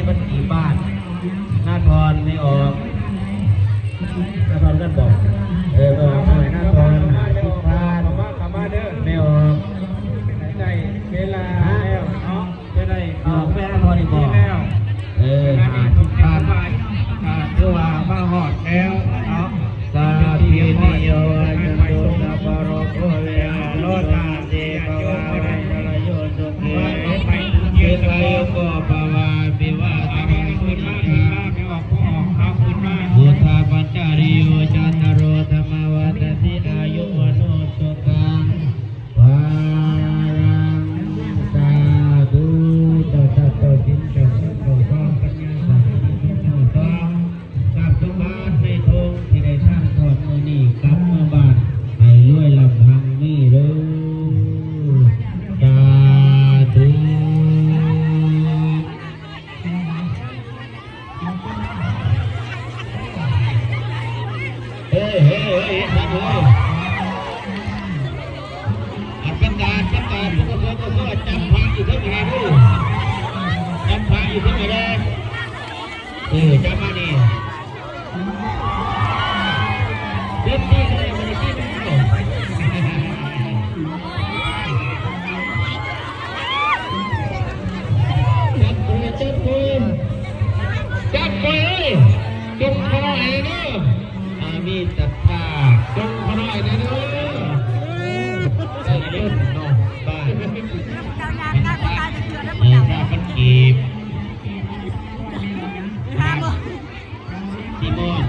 ມັນກີບາດ ນາທອນ ແມ່ອອກ ນາທອນກັນບອກ ເອີ ແມ່ອອກ ແມ່ນາທອນ ຫ້າສິບພັນ ເຂົ້າມາ ເຂົ້າມາເດີ ແມ່ອອກ ໄດ້ເວລາແລ້ວເນາະ ຈະໄດ້ເຂົ້າ ແມ່ນາທອນອີກບໍ່ ແລ້ວ ເອີ ຫ້າສິບພັນ ກະຖືວ່າມາຮອດແລ້ວເນາະ ສາພິນິໂຍ ຈະຕຸ ສະບະໂລໂຄ ວິຫານໂຕ ສັນຕິພາວາ ວັດຕະລະໂຍ ສຸ ສາທຸ ເຈົ້າຊັບເຈົ້າສິນ ເຈົ້າເງິນເຈົ້າທອງ ປັນຍາສາມະນີ ເຈົ້າທອງ ຊັບສົມບັດໃນຖົງທີ່ໄດ້ທານທອດມື້ນີ້ ກັບເມືອບ້ານໃຫ້ລວຍລ່ຳຮັ່ງມີເດີ ສາທຸ. ເຮີ້ຍ ເຮີ້ຍ ເຮີ້ຍ ເຮັດຫຍັງເຮີ້ຍ ອັດປັນຕາ ອັດປັນຕາ ປຸກກະໂຊ ກະໂຊ ຈັບພະຢູ່ເທິງຫັ້ນແດ່ເດີ້ ຈັບພະຢູ່ເທິງຫັ້ນແດ່ ເອີ ຈັບມານີ້ ເຕັມທີ່ເລີຍ ບໍ່ໄດ້ກິນເອົາ ຈັບໂຕ ຈັບໂຕ ຈັບໂຕເອີຍ ຈົ່ງຂໍໃຫ້ເດີ ຖ້າມີສັດທາ ຈົ່ງຂໍໃຫ້ເດີ ເອີ ເອີ ເອີ ບ້ານ ເອີ ຫ້າພັນກີບ ຊິມອນ